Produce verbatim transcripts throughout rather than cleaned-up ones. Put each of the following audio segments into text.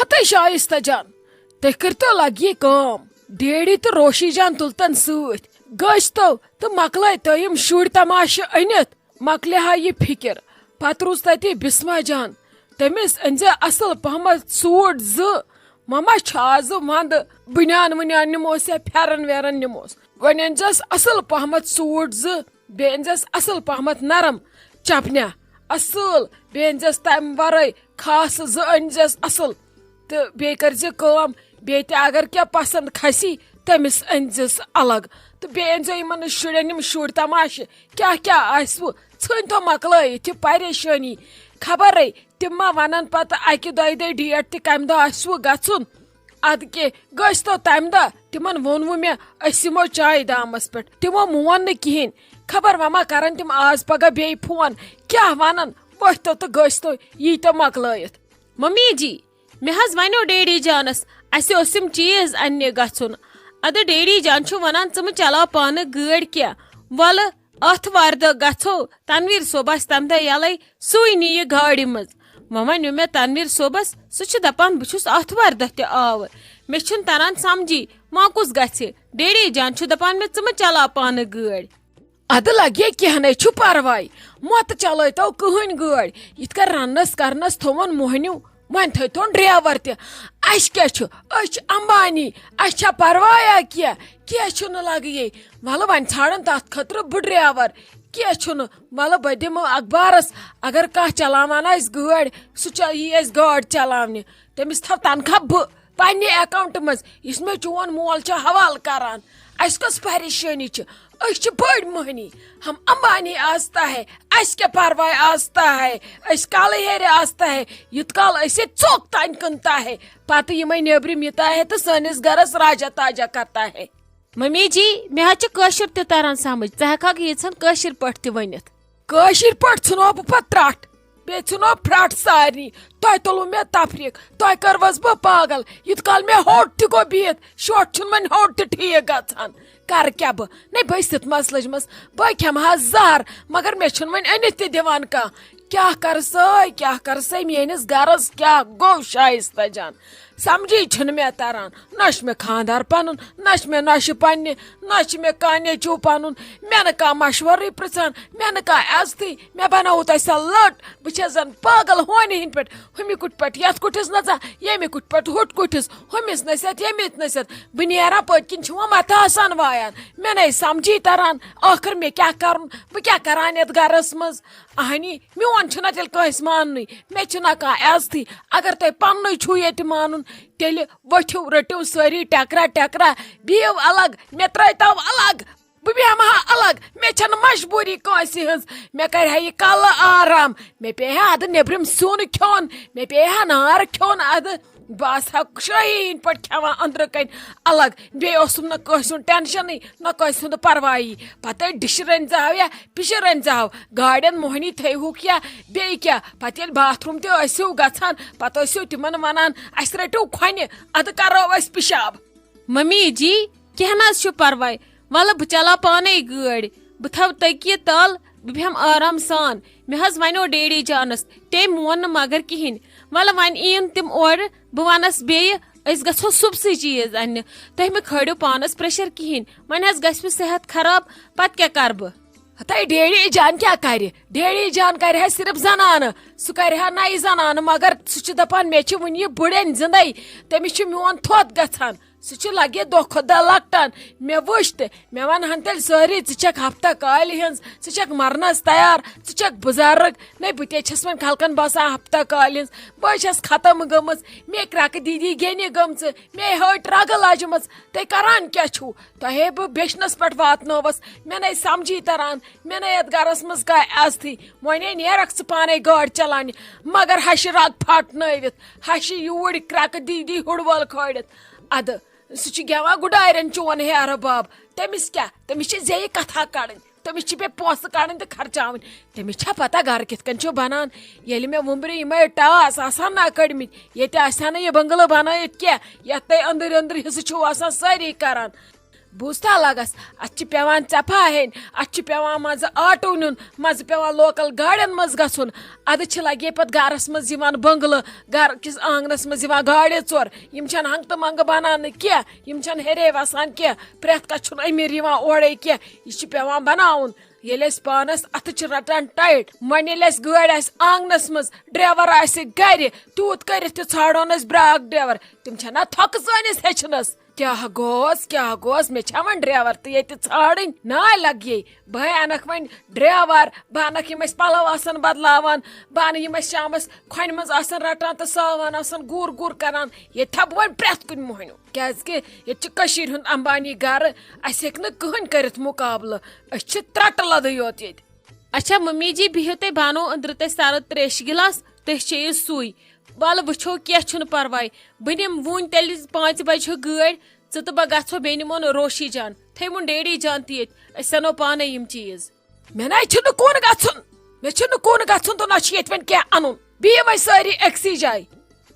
تہٕ شایستہ جان، تُہۍ کٔرتو لگہِ کٲم، ڈیڈی تہٕ روشی جان تُلتن سۭتۍ، گٔژھتو تہٕ مۄکلٲے تۄہہِ یِم شُرۍ تماشہٕ أنِتھ، مۄکلہِ ہا یہِ فکر۔ پتہٕ روٗز تتہِ بسمہ جان، تٔمِس أنۍ زِ اصل پہمتھ سوٗٹ زٕ، مما چھُ آز ونٛدٕ، بنیان ونیان نِموس یا پھٮ۪رن ویرن نِموس، وۄنۍ أنۍ زٮ۪س اصل پہمتھ سوٗٹ زٕ، بیٚیہِ أنۍ زٮ۪س اصل پہمتھ نرم چپنہ، اصل، بیٚیہِ أنۍ زٮ۪س تمہِ ورٲے خاص زٕ أنۍ زٮ۪س اصل۔ تہٕ بیٚیہِ کٔرۍ زِ کٲم، بیٚیہِ تہِ اگر کینٛہہ پسند کھسی، تٔمِس أنۍ زٮ۪س الگ۔ تہٕ بیٚیہِ أنۍ زٮ۪و یِمن شُرٮ۪ن یِم شُرۍ تماشہٕ، کیٛاہ کیٛاہ آسِوٕ، ژھٕنۍ تو مۄکلٲیِتھ یہِ پریشٲنی۔ خبرے تِم ما ونن پتہٕ اکہِ دۄیہِ دۄہہِ ڈیٹ تہِ کمہِ دۄہ آسِوٕ گژھُن۔ ادٕ کیٛاہ، گٔژھۍ تو تمہِ دۄہ، تِمن ووٚنوٕ مےٚ، أسۍ یِمو چایہِ دامس پٮ۪ٹھ۔ تِمو مون نہٕ کِہینۍ۔ خبر وۄنۍ ما کرن تِم آز پگاہ بیٚیہِ فون، کیٛاہ ونن؟ ؤتھۍ تو تہٕ گٔژھۍ تو، یی تو مۄکلٲیِتھ۔ ممی جی، مےٚ حظ ونیو ڈیڈی جانس، اسہِ اوس یِم چیز اننہِ گژھُن۔ ادٕ ڈیڈی جان چھُ ونان، ژٕ مہٕ چلاو پانہٕ گٲڑۍ کینٛہہ۔ ولہٕ، آتھوارِ دۄہ گژھو، تنویر صٲب آسہِ تمہِ دۄہ یلے، سُے نِیہِ گاڑِ منٛز۔ وۄنۍ ونیو مےٚ تنویر صٲبس، سُہ چھُ دپان، بہٕ چھُس آتھوارِ دۄہ تہِ آوُر۔ مےٚ چھُنہٕ تران سمجھی، وۄنۍ کُس گژھِ؟ ڈیڈی جان چھُ دپان مےٚ، ژٕ مہٕ چلاو پانہٕ گٲڑۍ۔ ادٕ لگے کینٛہہ نے چھُ پرواے، مت چلٲوتو کٕہٕنۍ گٲڑۍ۔ یِتھ کٔنۍ رننس کرنس تھوون موہنیو، وۄنۍ تھٲوتون ڈرایور تہِ۔ اسہِ کیٛاہ چھُ؟ أسۍ چھِ امبانی، اسہِ چھا پروایا کینٛہہ؟ کینٛہہ چھُنہٕ لگہٕ یے۔ ولہٕ وۄنۍ ژھانڈن تتھ خٲطرٕ بہٕ ڈرایور۔ کینٛہہ چھُنہٕ، ولہٕ بہٕ دِمہٕ اخبارس، اگر کانٛہہ چلاوان آسہِ گٲڑۍ، سُہ چا-، یی اسہِ گٲڑۍ چلاونہِ، تٔمِس تھاو تنخواہ بہٕ پننہِ اکاونٹہٕ منٛز، یُس مےٚ چون مول چھُ حوالہٕ کران۔ اسہِ کۄس پریشٲنی چھِ؟ أسۍ چھِ بٔڑۍ مٔہنی، ہم امبانی آستا ہے، اسہِ کیٛاہ پرواے آستا ہے، أسۍ کالہٕ ہیرِ آستا ہے، یُت کال أسۍ ییٚتہِ ژوٚک تانۍ کٕنتا ہے، پتہٕ یِمے نیبرِم یِتا ہے تہٕ سٲنِس گرس راجا تاجا کرتا ہے۔ ممی جی، مےٚ حظ چھِ کٲشُر تہِ تران سمجھ، ژٕ ہٮ۪کہٕ ہاکھ ییٖژہن کٲشِر پٲٹھۍ تہِ ؤنِتھ۔ کٲشِر پٲٹھۍ ژھٕنو بہٕ پتہٕ ترٛٹھ، بیٚیہِ ژھٕنو پھرٛٹھ سارنٕے۔ تۄہہِ تُلوٕ مےٚ تفریٖق، تۄہہِ کٔروَس بہٕ پاگل۔ یُت کال مےٚ ہوٚٹ تہِ گوٚو بِہِتھ، شوٚٹھ چھُنہٕ وۄنۍ ہوٚٹ تہِ ٹھیٖک گژھان۔ کرٕ کیٛاہ بہٕ؟ نے بہٕ سِتمَس لٔجمَس، بہٕ کھٮ۪مہٕ ہا زہر، مگر مےٚ چھُنہٕ وۄنۍ أنِتھ تہِ دِوان کانٛہہ۔ کیٛاہ کرٕ سٲے، کیٛاہ کرٕ سٲے، میٲنِس گرس کیٛاہ گوٚو شایستہ جان؟ سمجھی چھُنہٕ مےٚ تران، نہ چھُ مےٚ خاندار پنُن، نہ چھُ مےٚ نۄشہِ پننہِ، نہ چھُ مےٚ کانٛہہ نیٚچوٗ پنُن، مےٚ نہٕ کانٛہہ مشورٕے پرژھان، مےٚ نہٕ کانٛہہ عزتھٕے، مےٚ بنٲوٕو تۄہہِ سۄ لٔٹ، بہٕ چھَس زن پاگل ہونہِ ہٕنٛدۍ پٲٹھۍ، ہُمہِ کُٹھۍ پٮ۪ٹھ یتھ کُٹھِس نژان، ییٚمہِ کُٹھۍ پٮ۪ٹھ ہُتھ کُٹھِس، ہُمِس نٔژِتھ، ییٚمِس نٔژِتھ، بہٕ نیران پٔتۍ کِنۍ چھِ وۄنۍ متہٕ آسان وایان، مےٚ نَے سمجھی تران، ٲخٕر مےٚ کیٛاہ کرُن، بہٕ کیٛاہ کران یتھ گرس منٛز؟ اہنی، میون چھُنہ تیٚلہِ کٲنٛسہِ ماننُے، مےٚ چھُنہ کانٛہہ عزتھٕے۔ اگر تۄہہِ پننُے چھُو ییٚتہِ مانُن، تیٚلہِ ؤتھِو، رٔٹِو سٲری ٹٮ۪کرا ٹٮ۪کرا، بِہِو الگ، مےٚ ترٛٲیتو الگ، بہٕ بیٚہمہٕ ہا الگ، مےٚ چھَنہٕ مجبوٗری کٲنٛسہِ ہٕنٛز۔ مےٚ کَرِ ہا یہِ کَلہٕ آرام، مےٚ پیٚیہِ ہا اَدٕ نیٚبرِم سیُن کھیوٚن، مےٚ پیٚیہِ ہا نار کھیوٚن اَدٕ۔ بہٕ آسہٕ ہا شٲہی ہِنٛدۍ پٲٹھۍ کھٮ۪وان أنٛدرٕ کَنۍ الگ، بیٚیہِ اوسُم نہٕ کٲنٛسہِ ہُنٛد ٹٮ۪نشَنٕے، نہ کٲنٛسہِ ہُنٛد پَرواے۔ پَتہٕ ٲسۍ ڈِشہِ رٔنۍ زِ ہاو یا پِشہِ رٔنۍ زِ ہاو، گاڑٮ۪ن موہنی تھٲیہُکھ یا بیٚیہِ کیٛاہ۔ پَتہٕ ییٚلہِ باتھ روٗم تہِ ٲسِو گژھان، پَتہٕ ٲسِو تِمَن وَنان، "اَسہِ رٔٹِو کھۄنہِ، اَدٕ کَرو أسۍ پِشاب۔" ممی جی، کینٛہہ نہ حظ چھُ پرواے، وَلہٕ بہٕ چلاو پانے گٲڑۍ، بہٕ تھاوٕ تٔکی تَل، بہٕ بیٚہمہٕ آرام سان۔ مےٚ حظ وَنیو ڈیڈی جانَس، تٔمۍ مون نہٕ مگر کِہیٖنۍ۔ وَلہٕ وۄنۍ یِن تِم اورٕ، بہٕ وَنَس بیٚیہِ، أسۍ گژھو صُبسٕے چیٖز اَننہِ۔ تُہۍ مہٕ کھٲلِو پانَس پریشر کِہیٖنۍ، وۄنۍ حظ گژھِ مےٚ صحت خراب، پَتہٕ کیٛاہ کَرٕ بہٕ؟ ہتاے ڈیڈی جان کیٛاہ کَرِ؟ ڈیڈی جان کَرِ ہا صرف زنانہٕ، سُہ کَرِ ہا نَیہِ زنانہٕ، مگر سُہ چھُ دَپان مےٚ چھِ وُنہِ یہِ بٕڑَن زِندَے، تٔمِس چھُ میون تھوٚد گژھان۔ سُہ چھُ لگہِ دۄہ کھۄتہٕ دۄہ لۄکٹان۔ مےٚ وٕچھ تہِ، مےٚ وَنہٕ ہن تیٚلہِ سٲری، "ژٕ چھَکھ ہفتہ کالہِ ہٕنٛز، ژٕ چھَکھ مرنَس تیار، ژٕ چھَکھ بُزرٕگ۔" نے، بہٕ تہِ چھَس وۄنۍ خلقن باسان ہفتہ کالہِ ہٕنٛز۔ بہٕ چھَس ختم گٔمٕژ۔ مےٚ کرٛکہٕ دیٖدی گیٚنہِ گٔمژٕ، مےٚ ہٲٹۍ رگہٕ لجمٕژ۔ تُہۍ کران کیٛاہ چھُو؟ تۄہے بہٕ بیچھنَس پٮ۪ٹھ واتنٲوَس۔ مےٚ نے سمجھی تران، مےٚ نے یَتھ گرَس منٛز کانٛہہ عزتھٕے۔ وۄنۍ ہے نیرَکھ ژٕ پانَے گٲڑۍ چلاونہِ، مگر ہشہِ رگ پھٹنٲوِتھ، ہشہِ یوٗرۍ کرٛکہٕ دیٖدی ہُڑوَل کھٲڑِتھ۔ اَدٕ سُہ چھُ گٮ۪وان گُڈارٮ۪ن چون ہیرٕ باب۔ تٔمِس کیٛاہ؟ تٔمِس چھِ زیٚیہِ کتھا کڑٕنۍ۔ تٔمِس چھِ بیٚیہِ پونٛسہٕ کڑٕنۍ تہٕ خرچاوٕنۍ۔ تٔمِس چھا پتہ گرٕ کِتھ کٔنۍ چھُ بنان؟ ییٚلہِ مےٚ وُمبرِ یِمے ٹاس آسہٕ ہن نا کٔڑمٕتۍ، ییٚتہِ آسہِ ہا نہٕ یہِ بنگلہٕ بنٲیِتھ کینٛہہ، یتھ تُہۍ أنٛدٕرۍ أنٛدٕرۍ حصہٕ چھِو آسان سٲری کران۔ بوٗزتھا لگس، اتھ چھِ پٮ۪وان ژٮ۪پھا ہیٚنۍ، اتھ چھِ پٮ۪وان منٛزٕ آٹو نیُن، منٛزٕ پٮ۪وان لوکل گاڑٮ۪ن منٛز گژھُن۔ ادٕ چھِ لگے پتہٕ گرس منٛز یِوان بٔنگلہٕ، گرٕ کِس آنگنس منٛز یِوان گاڑِ ژور۔ یِم چھنہٕ ہنٛگتہٕ منٛگہٕ بنان نہٕ کینٛہہ، یِم چھنہٕ ہیٚرے وسان کینٛہہ، پرٛٮ۪تھ کانٛہہ چھُنہٕ أمیٖر یِوان اورے کینٛہہ۔ یہِ چھِ پٮ۪وان بناوُن۔ ییٚلہِ أسۍ پانس اتھٕ چھِ رٹان ٹایٹ، وۄنۍ ییٚلہِ اسہِ گٲڑۍ آسہِ آنگنس منٛز، ڈرایور آسہِ گرِ، تیوٗت کٔرِتھ تہِ ژھانڈو نہٕ أسۍ بیٛاکھ ڈرایور۔ تِم چھِنہ تھۄکہٕ سٲنِس ہیٚچھنس۔ کیٛاہ گوٚوس، کیٛاہ گوٚوس؟ مےٚ چھا وۄنۍ ڈرایور تہٕ ییٚتہِ ژھانڈٕنۍ؟ ناے لگیے۔ بہٕ ہے انکھ وۄنۍ ڈرایور، بہٕ انکھ یِم أسۍ پلو آسن بدلاوان، بہٕ انہٕ یِم أسۍ شامس کھۄنہِ منٛز آسن رٹان تہٕ ساوان آسن گوٗر گوٗر کران۔ ییٚتہِ تھاوٕ بہٕ وۄنۍ پرٛٮ۪تھ کُنہِ موہنیو، کیازِ کہِ ییٚتہِ چھِ کٔشیٖرِ ہُنٛد امبانی گرٕ، اسہِ ہیٚکہِ نہٕ کٕہٕنۍ کٔرِتھ مُقابلہٕ۔ أسۍ چھِ ترٛٹہٕ لدٕے یوت ییٚتہِ۔ اچھا ممی جی، بِہِو تُہۍ، بہٕ انو أنٛدرٕ تۄہہِ سرٕد تریشہِ گِلاس، تُہۍ چیٚیِو سُے۔ ولہٕ وٕچھو، کینٛہہ چھُنہٕ پرواے، بہٕ نِمہٕ وُنۍ تیٚلہِ پانٛژِ بجہِ ہیوٚو گٲڑۍ، ژٕ تہٕ بہٕ گژھو، بیٚیہِ نِمون روشی جان، تھٲیمُن ڈیڈی جان تہِ ییٚتہِ، أسۍ انو پانے یِم چیٖز۔ مےٚ نَے چھُنہٕ کُن گژھُن، مےٚ چھُنہٕ کُن گژھُن تہٕ نہ چھُ ییٚتہِ وۄنۍ کینٛہہ اَنُن۔ بِہِو وۄنۍ سٲری أکسٕے جایہِ۔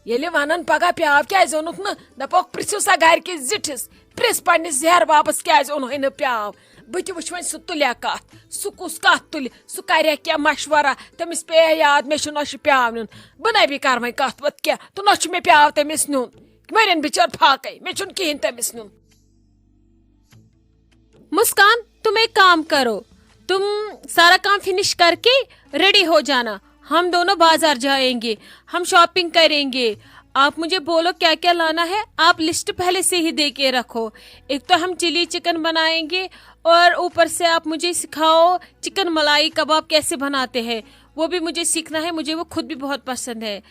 ییٚلہِ وَنَن پَگاہ پیٛاو کیٛازِ اوٚنُتھ نہٕ، دَپوکھ پِرٛژھِو سا گَرِکِس زِٹھِس، پِرٛژھ پنٛنِس زیہر بابَس کیٛازِ اوٚنہَے نہٕ پیٛاو۔ بہٕ تہِ وٕچھِ وۄنۍ سُہ تُلیا کَتھ، سُہ کُس کَتھ تُلہِ، سُہ کَرِ کینٛہہ مَشوَرہ، تٔمِس پیٚیہِ یاد مےٚ چھُ نۄشہِ پیٛاو نیُن۔ بہٕ نَے بیٚیہِ کَرٕ وۄنۍ کَتھ وَتھ کینٛہہ تہٕ نۄشہِ مےٚ پیٛاو تٔمِس نیُن۔ مےٚ رٮ۪ن بِچٲر پھاکَے، مےٚ چھُنہٕ کِہیٖنۍ تٔمِس نیُن۔ مسکان، تم ایک کام کرو، تم سارا کام فنش کر کے ریڈی ہو جانا، ہم دونوں بازار جائیں گے، ہم شاپنگ کریں گے۔ آپ مجھے بولو کیا کیا لانا ہے، آپ لسٹ پہلے سے ہی دے کے رکھو۔ ایک تو ہم چلی چکن بنائیں گے اور اوپر سے آپ مجھے سکھاؤ چکن ملائی کباب کیسے بناتے ہیں، وہ بھی مجھے سیکھنا ہے، مجھے وہ خود بھی بہت پسند ہے۔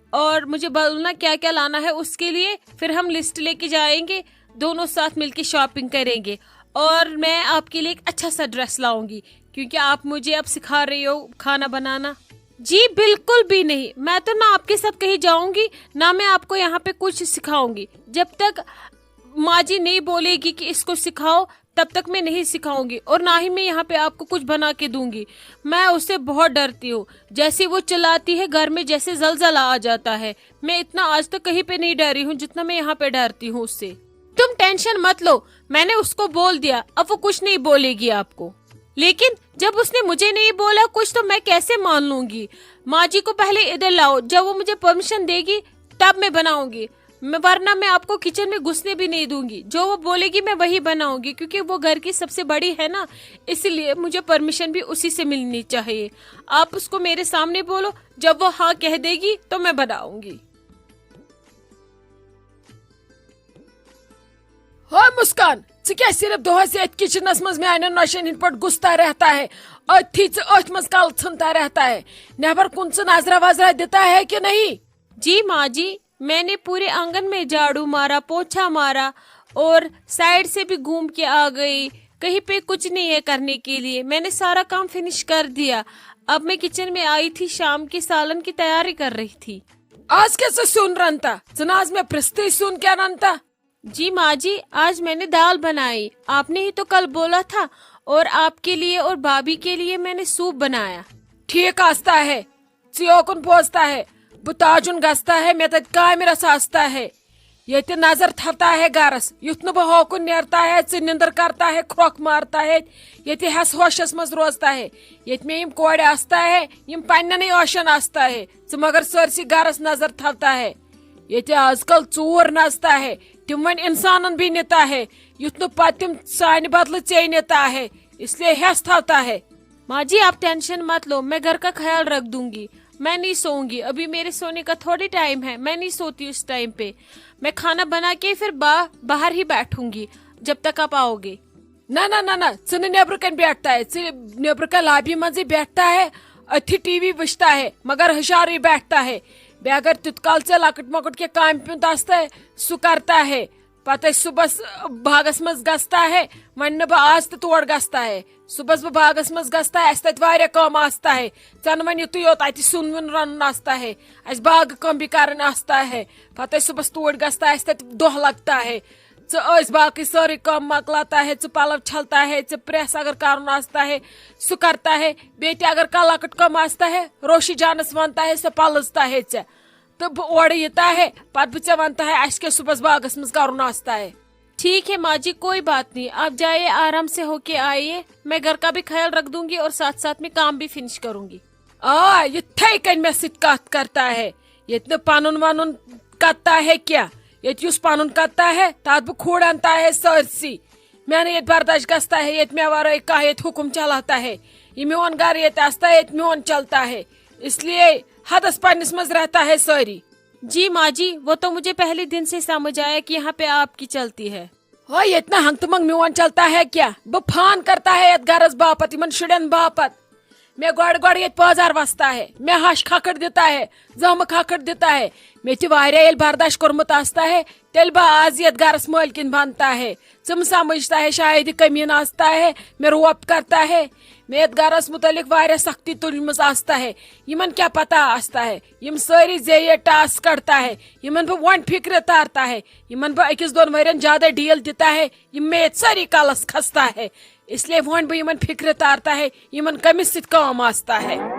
اور مجھے بولنا کیا کیا لانا ہے اس کے لیے، پھر ہم لسٹ لیکے جائیں گے، دونوں ساتھ مل کے شاپنگ کریں گے۔ اور میں آپ کے لیے ایک اچھا سا ڈریس لاؤں گی، کیونکہ آپ مجھے اب سکھا رہی ہو کھانا بنانا۔ جی بالکل بھی نہیں، میں تو نہ آپ کے ساتھ کہیں جاؤں گی، نہ میں آپ کو یہاں پہ کچھ سکھاؤں گی۔ جب تک ماں جی نہیں بولے گی کہ اس کو سکھاؤ، تب تک میں نہیں سکھاؤں گی، اور نہ ہی میں یہاں پہ آپ کو کچھ بنا کے دوں گی۔ میں اس سے بہت ڈرتی ہوں، جیسے وہ چلاتی ہے گھر میں جیسے زلزلہ آ جاتا ہے۔ میں اتنا آج تک کہیں پہ نہیں ڈری ہوں جتنا میں یہاں پہ ڈرتی ہوں اس سے۔ تم ٹینشن مت لو، میں نے اس کو بول دیا، اب وہ کچھ نہیں بولے گی آپ کو۔ لیکن جب اس نے مجھے نہیں بولا کچھ تو میں کیسے مان لوں گی؟ ماں جی کو پہلے ادھر لاؤ، جب وہ مجھے پرمیشن دے گی تب میں بناؤں گی، میں، ورنہ میں آپ کو کچن میں گھسنے بھی نہیں دوں گی۔ جو وہ بولے گی میں وہی بناؤں گی، کیونکہ وہ گھر کی سب سے بڑی ہے نا، اسی لیے مجھے پرمیشن بھی اسی سے ملنی چاہیے۔ آپ اس کو میرے سامنے بولو، جب وہ ہاں کہہ دے گی تو میں بناؤں گی۔ ہاے مسکان، ژٕ کیٛاہ صرف دۄہس یتھ کچنس منٛز میانٮ۪ن نۄشن ہٕنٛدۍ پٲٹھۍ گُستا رہتا ہے؟ أتھی ژٕ أتھۍ منٛز کلہٕ ژھٕنتا رہتا ہے؟ نٮ۪بر کُن ژٕ نظرا وظرا دِتا ہے کہِ نہیں؟ جی ماں جی، میں نے پورے آنگن میں جھاڑو مارا، پوچھا مارا اور سائیڈ سے بھی گھوم کے آ گئی۔ کہیں پہ کچھ نہیں ہے کرنے کے لیے، میں نے سارا کام فنش کر دیا۔ اب میں کچن میں آئی تھی، شام کے سالن کی تیاری کر رہی تھی۔ آز کیٛاہ ژٕ سیُن رنتا؟ ژٕ نہ حظ مےٚ پرژھتٕے سیُن کیٛاہ رنتا؟ جی ماں جی، آج میں نے دال بنائی، آپ نے ہی تو کل بولا تھا، اور آپ کے لیے اور بھابھی کے لیے میں نے سوپ بنایا۔ ٹھیک آستا ہے، ژٕ یوکُن بوزتا ہے، بہٕ تاجُن گژھتا ہے، مےٚ تتہِ کامہِ رژھ آستا ہے۔ ییٚتہِ نظر تھاوتا ہے گرس، یُتھ نہٕ بہٕ ہوکُن نیرتا ہے، ژٕ نِندٕر کرتا ہے، کھرٛۄکھ مارتا ہے، ییٚتہِ ہٮ۪س ہوشس منٛز روزتا ہے۔ ییٚتہِ مےٚ یِم کورِ آستا ہے، یِم پننٮ۪نٕے ٲشن آستا ہے، ژٕ مگر سٲرسٕے گرس نظر تھاوتا ہے۔ ییٚتہِ آز کل ژوٗر نژتا ہے، تِم وۄنۍ انسانن بھی نِتا ہے، یُتھ نہٕ پتہٕ تِم سانہِ بدلہٕ ژے نِتا ہے، اس لیے ہٮ۪س تھاوتا ہے۔ ماں جی، آپ ٹینشن مت لو، میں گھر کا خیال رکھ دوں گی۔ میں نہیں سوؤں گی، ابھی میرے سونے کا تھوڑی ٹائم ہے، میں نہیں سوتی اس ٹائم پہ۔ میں کھانا بنا کے پھر با-، باہر ہی بیٹھوں گی جب تک آپ آؤ گے۔ نہ نہ نہ نہ، ژٕ نہٕ نیبرٕ کنۍ بیٹھتا ہے، ژٕ نیبرٕ کنۍ لابی منٛزٕے بیٹھتا ہے، أتھی ٹی وی وٕچھتا ہے، مگر ہُشارٕے بیٹھتا ہے۔ بیٚیہِ اگر تیُت کال ژےٚ لۄکٕٹ مۄکٕٹ کینٛہہ کامہِ پیُن آسہِ تہٕ سُہ کرتا ہے۔ پتہٕ ٲسۍ صُبحس باغس منٛز گژھتا ہے، وۄنۍ نہٕ بہٕ آز تہٕ تور گژھتا ہے۔ صُبحس بہٕ باغس منٛز گژھتا ہے، اَسہِ تَتہِ واریاہ کٲم آستا ہے۔ ژےٚ نہٕ وۄنۍ یُتُے یوت اَتہِ سیُن ویُن رَنُن آستا ہے، اَسہِ باغہٕ کٲم بھی کرٕنۍ آستا ہے۔ پتہٕ ٲسۍ صُبحس توٗرۍ گژھتا، اَسہِ تَتہِ دۄہ لگتا ہے۔ ژٕ ٲسۍ باقٕے سٲرٕے کٲم مۄکلاتا ہے، ژٕ پلو چھلتا ہے، ژٕ پریس اگر کرُن آستا ہے، سُہ کرتا ہے۔ بیٚیہِ تہِ اگر کانٛہہ لۄکٕٹ کٲم آستا ہے، روشی جانس ونتا ہے، سۄ پلزتا ہے ژےٚ۔ تہٕ بہٕ اورٕ یِتا ہے، پتہٕ بہٕ ژےٚ ونتا ہے، اَسہِ کیٛاہ صُبحس باغس منٛز کرُن آستا ہے۔ ठीक है माँ जी, कोई बात नहीं, आप जाइए, आराम से होके आइए, मैं घर का भी ख्याल रख दूंगी और साथ साथ में काम भी फिनिश करूंगी। آ، یِتھَے کٔنۍ مےٚ سۭتۍ کَتھ کرتا ہے۔ ییٚتہِ نہٕ پَنُن وَنُن کَتتا ہے کینٛہہ، ییٚتہِ یُس پَنُن کَتتا ہے، تَتھ بہٕ کھوٗڑ اَنتا ہے سٲرسٕے۔ مےٚ نہٕ ییٚتہِ برداش گژھتا ہے، ییٚتہِ مےٚ وَرٲے کانٛہہ ییٚتہِ حُکُم چلاتا ہے۔ یہِ میون گَرٕ ییٚتہِ آستا ہے، ییٚتہِ میون چلتا ہے۔ اس لیے حدس پننِس منٛز رہتا ہے سٲری۔ جی ماں جی، وہ تو مجھے پہلے دن سے سمجھ آیا کہ یہاں پہ آپ کی چلتی ہے۔ ہو، ییٚتہِ نہٕ ہنٛگتہٕ منٛگ میون چلتا ہے کینٛہہ۔ بہٕ فان کرتا ہے یَتھ گَرَس باپتھ، یِمَن شُرٮ۪ن باپتھ۔ مےٚ گۄڈٕ گۄڈٕ ییٚتہِ پٲزار وَستا ہے، مےٚ ہَش کھکھٕر دِتا ہے، زامہٕ کھکھٕر دِتا ہے۔ مےٚ تہِ واریاہ ییٚلہِ برداش کوٚرمُت آستا ہے، تیٚلہِ بہٕ آز یَتھ گَرَس مٲلکِن بنتا ہے۔ ژٕ مہٕ سمجھتا ہے شاید یہِ کٔمیٖن آستا ہے، مےٚ روب کرتا ہے۔ مےٚ یَتھ گَرَس مُتعلِق واریاہ سختی تُلمٕژ آستا ہے۔ یِمَن کیٛاہ پتہ آستا ہے؟ یِم سٲری زے یہِ ٹاس کڑتا ہے، یِمَن بہٕ وۄنۍ فِکرِ تارتا ہے، یِمَن بہٕ أکِس دۄن ؤرِین زیادَے ڈیٖل دِتا ہے، یِم مےٚ ییٚتہِ سٲری کَلَس کھستا ہے۔ اس لیے وۄنۍ بہٕ یِمَن فِکرِ تارتا ہے، یِمَن کٔمِس سۭتۍ کٲم آستا ہے۔